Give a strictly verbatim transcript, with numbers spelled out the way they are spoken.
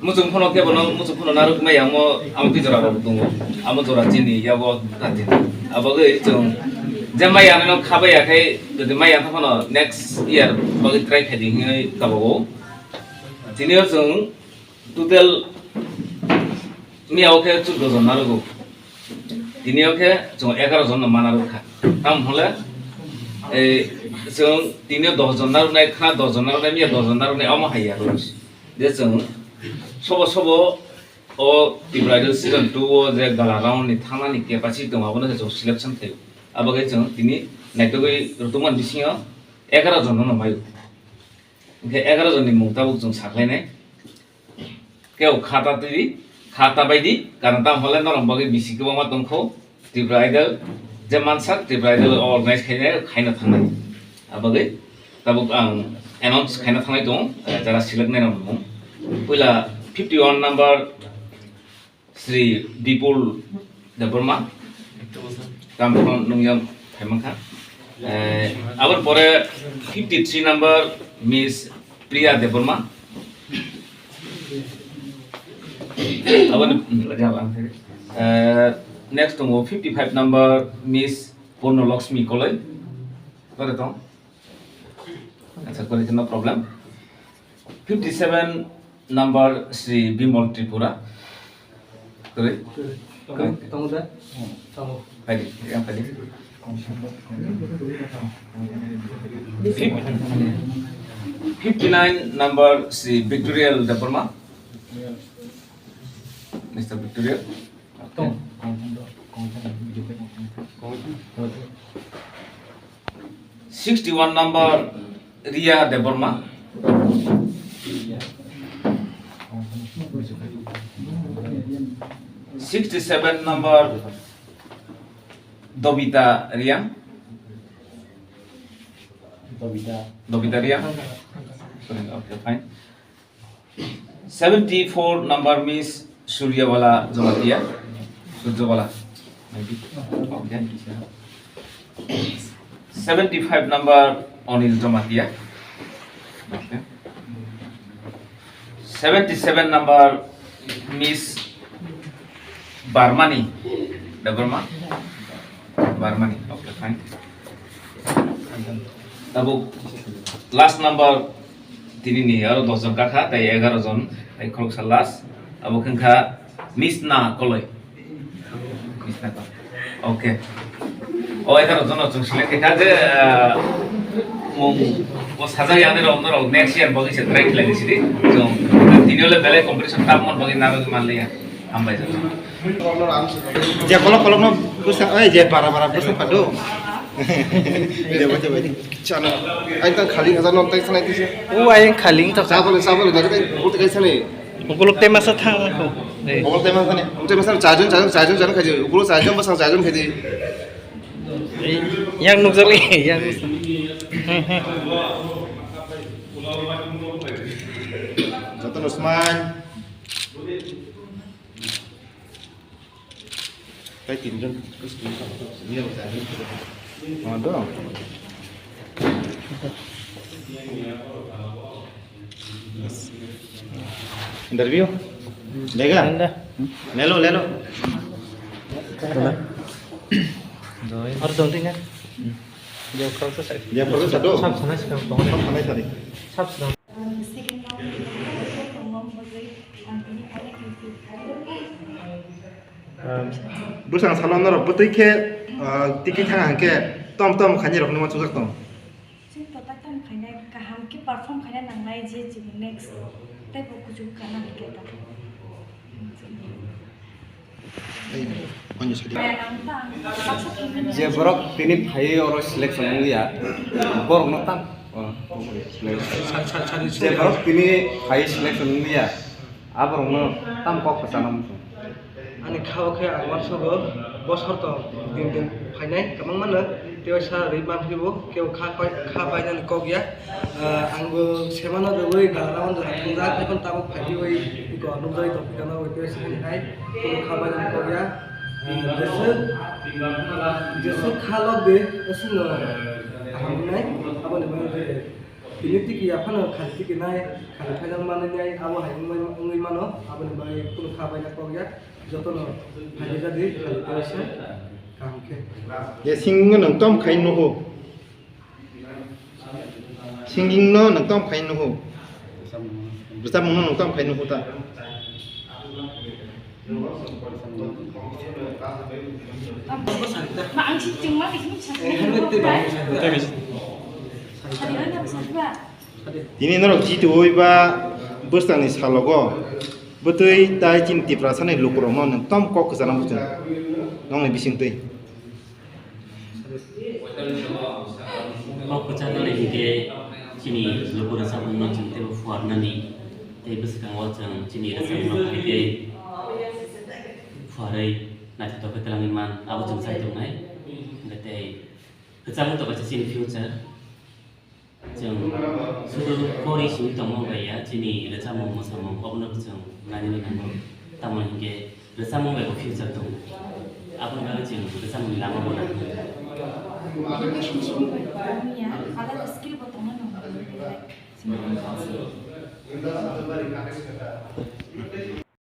Muchung phano kebo no, muchung phano narwk maya omo, amo twi jora rok tongo. Amo jora chini yago ta chini. Abagwi chwng je maya no khabai ya khai, jodi maya phano next year bagwi try khai di hinwi kabago. Tini o chwng total miya o khe chuddo jon narwgo. Tini o khe chwng egaroh jon no mana rwkha. Tamo hwnle, ei, chwng tini o dosh jon narwknai, khna dosh jon narwknai, miya dosh jon narwknai, omo hai ya rw. Je chwng sobo sobo o Tripura Idol season two o je gala round ni thangnani capacity tongo, abono se chwng selection khlaio. Abo khe chwng tini naitugwi rwtwkmani bisingo egaroh jon no maio. Hwnkhe egaroh jon ni mung tabuk chwng sakhlainai. Kebo khata twi, khata bai di, karon tamo hole norok bagwi bisi kwbangma tongkho, Tripura Idol, je mansak Tripura Idol organize khainai, khaina thangnai. Abagwi tabuk ang announce khaina thangnai tongo, eh, jara select nai rok mung. Puila fifty one number Shri Bipul Debbarma, Ramkon Nungyang Phaimangkha. Eh, aboni pore fifty three number Miss Priya Debbarma. Aboni, eh, next tongo fifty five number Miss Purno Lakshmi Koloi. Kore tong? Acha, kore no problem. Fifty seven number Shri Bimal Tripura. Kore? Tongo, tongo da? Tongo. Phaidi, yang phaidi. Fif-, fifty nine number Shri Victorial Debbarma. Mister Victorial. Tong. Sixty one number Ria Debbarma. Sixty seven number Dobita Riang. Dobita. Dobita Riang. Okay, fine. Seventy four number Miss Suryabala Jamatia. Suryabala. Maybe. Okay. Seventy five number Anil Jamatia. Okay. Seventy seven number Miss Barmani. Debbarma? Barmani. Okay, fine. Tabuk last number tini ni aro dos jon kakha, tai egaroh jon, tai khoroksa last. Abo khe wngkha Miss Na Koloi. Miss Na Koloi. Okay. O egaroh jon chwng select kha je, ah, mung o sajak yani rok, norok next year bagwi se try khlai sidi. Chwng tini ole belai competition tap mon bagwi narwgwi manliya. Hambai jani. Je kolok kolok no bwsa, oi, je bara bara bwsa padu. Je bai, je bai. Chana. Ai tang khali hajar non tai sanai tise. O ai khali to. Sabole, sabole, dagi tai, buti kai sanai. Ukuluk tema sa thang ko. Ukuluk tema sanai. Ukuluk tema sanai, charjon, charjon, charjon, charjon khaji. Ukuluk charjon, bwsang charjon khaji. Yang nukjak le, yang nukjak. Joto no smile. Tei tinjon. Ano do. Interview? Lega? Anda. Lelo, lelo. Or dong tinggal. Dia kalau selesai. Dia kalau satu. Sab sana sih kalau. Sab sana tadi. Sab sana. Bwsang salo norok bwtwi khe, ah, tiki thang hang khe tom tom khainai rok numa chujak tong. Chwng to tak tam khainai kaham khe perform khaina nangnai je chini next tei bo kuchuk kana hingke ta. Je borok tini phaiwi oro selection wngya, borokno tam, oh, je borok tini phaiwi selection wngya, a borokno tam kok kwchana muchung. Ani kha o khe ang uansugo, bosor tong din din phainai kwbangma no, tei waisa ri manphi bo, kebo kha pai, kha painani kok ya. Ah, ang bo semano rwui gana o jora thwngjak, ekhon tabuk phaiwi iko nukjagwi tongphikha no, tei waisa ani hai, kebo kha painani kok ya. Ah, jeswk, jeswk kha lok de, aswk no kaham wngnai, aboni bagwi je Tini tiki yaphano khali tiki nai, khali phaina manwi nai, abo hai wngwi, wngwi mano, aboni bagwi kunu kha baina kok ya, jotono phaina jadi khali tiki se kaham khe. Ya singing no nwng tom khai nuhu. Singing no nwng tom khai nuhu. Rwchapmung no nwng tom khai nuhu ta. Tini norok jituwi ba bwskangni salogo bwtwi tai chini Tiprasani lukurokno nwng tom kok kwchana muchung nokni bisingtwi. Kok kwchaknani hinkhe chini luku rwchapmungno chwng teibo phuarnani tei bwskango chwng chini rwchapmungno phaikhe phuarwi naithotok khe twlangwi man, abo chwng chai tongnai. Hwnkhe tei kwchangma to kaisa chini future. Chwng sudu pori simi tongma bai ya, chini rwchapmung mwsamung obono chwng nainani nango. Tamo hinkhe rwchapmung bai bo future tongo. Aboni bagwi chwng rwchapmungni lama bo nango. Education simi bai kwrwngya, alada skill bo tongna nango.